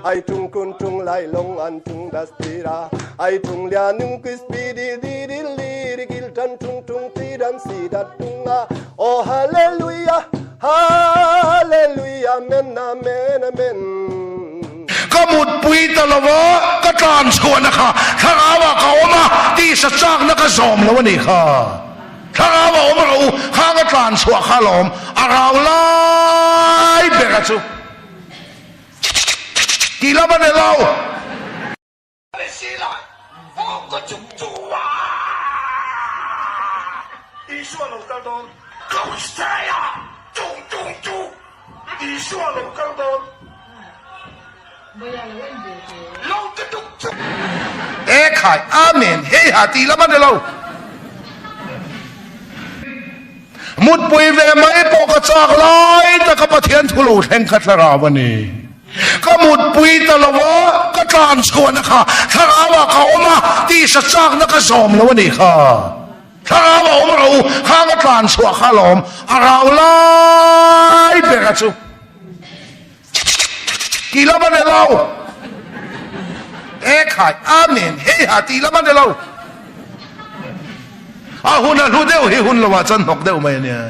Ai tung kun tung lai long an tung das tira Ai tung lia nung kis pi di di di li ri gil tan tung tung ti dan si dat tung a Oh hallelujah Hallelujah Amen amen amen. Ka mutpui ta lo va, ka tlan chhuahna kha thlarauah ka awm a, tisa chakna ka zawm lo a nih kha. Thlarau a awm rawh u, khang a tlan chhuah kha alawm, a rau lai ber a chu tih lam a ni lo. E khai, Amen, hei ha tih lam a ni lo. Mutpui ve mai pawh ka chak lai taka Pathian thu lo thleng kha thlarau a ni. Ka mutpui ta lo a, ka tlan chhuahna kha thlarauah ka awm a, tisa chakna ka zawm lo a nih kha. Thlarau a awm rawh u, khang a tlan chhuah kha alawm, a rau lai ber a chu. Tih lam a ni lo. E khai, Amen, hei ha tih lam a ni lo. A hun a hlu deuh hi hun lo ah chuan hnawk deuh mai a nia.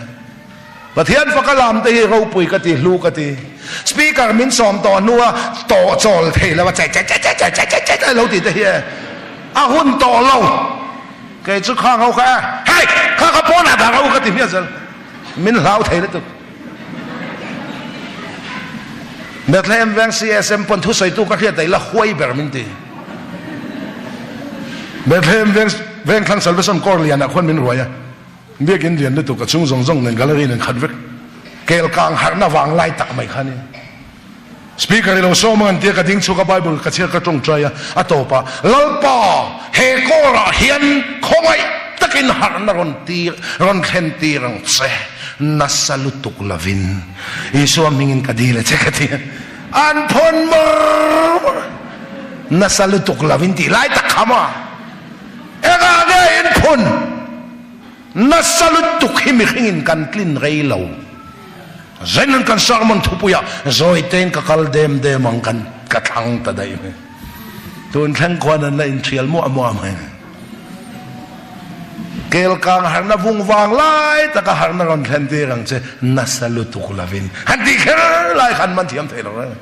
Pathian faka lam te hi ropui ka ti, hlu ka ti. Speaker min sawm tawh hnua tawh chawl thei lo a chai chai chai chai chai chai chai chai lo tih te hi e a hun tawh lo. Kei chu khang ho kha e hei kha ka pawn ah dah rawh u ka ti hmiah zel. Min hlau thei lutuk. Bethlehem veng CSM pawn thusawitu ka hriat daih la huai ber min ti. Bethlehem veng vengthlang Salvation Corps lianah khuan min ruai a. Biakin lian lutuk a chung zawng zawng nen gallery nen khat vek. Kel kang harhna vang lai tak mai kha a ni. Speaker i lo sawm ang an tia ka ding chhuak a Bible ka chhiar ka tawngtai a, a tawp ah Lalpa he kawr ah hian khawngaih takin harhna rawn tir rawn thlen tir ang che nasa lutuk lovin Isua hmingin ka dil a che ka ti a, an phawn mawr mawr a, nasa lutuk lovin tih lai tak kha maw engah nge in phun nasa lutuk hi mihringin kan tlin rei lo. Zenin kan sermon thupuiah zawitein ka kal dem dem ang kan ka thlang ta daih mai. Tun thleng khuan an la inthial muah muah mai. Kel kang harna vung vang lai taka harna rawn thlen tir ang che nasa lutuk lovin han tih kher lai khan man thiam thei lo reng.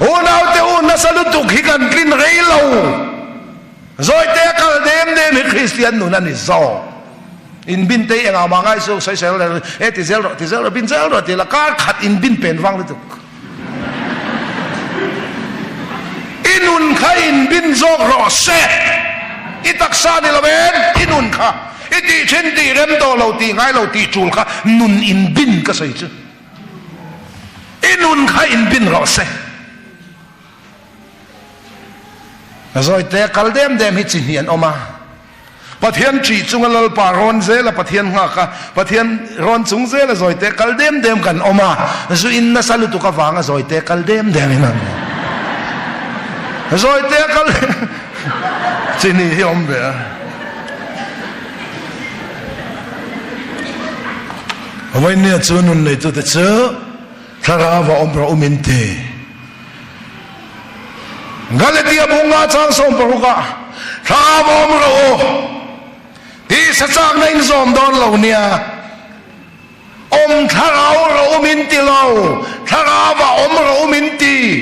Unaute u nasa lutuk hi kan tlin rei lo. Zawite a kal dem dem hi Kristian nun a ni zawk. In bin te hi engah mah ngai suh, sawisel reng e ti zel rawh, ti zel rawh, bin zel rawh ti la kar khat in bin pen vang lutuk. I nun kha in bin zawk rawh se. I taksa ni lo en, i nun kha i tih thin tih rem tawh lo tih ngai lo tih tul kha nun in bin ka sawi chu. I nun kha in bin rawh se. Zawite kal dem dem hi chi hnih an awm a. Pathian ṭih chunga Lalpa rawn zela Pathian nghak a, Pathian rawn chung zela zawite kal dem dem kan awm a, zu in nasa lutuk avanga zawite kal dem dem in an awm. Zawite kal chi hnih hi awm ve a. Vawinia chu nun neitute chu Thlarau a awm rawh u min ti. Galatia bunga chang 16 ah Thlarau a awm rawh u tih sachakna in zawm dawn lo nia. Awm thlarau rawh u min ti lo, thlarau a awm rawh u min ti.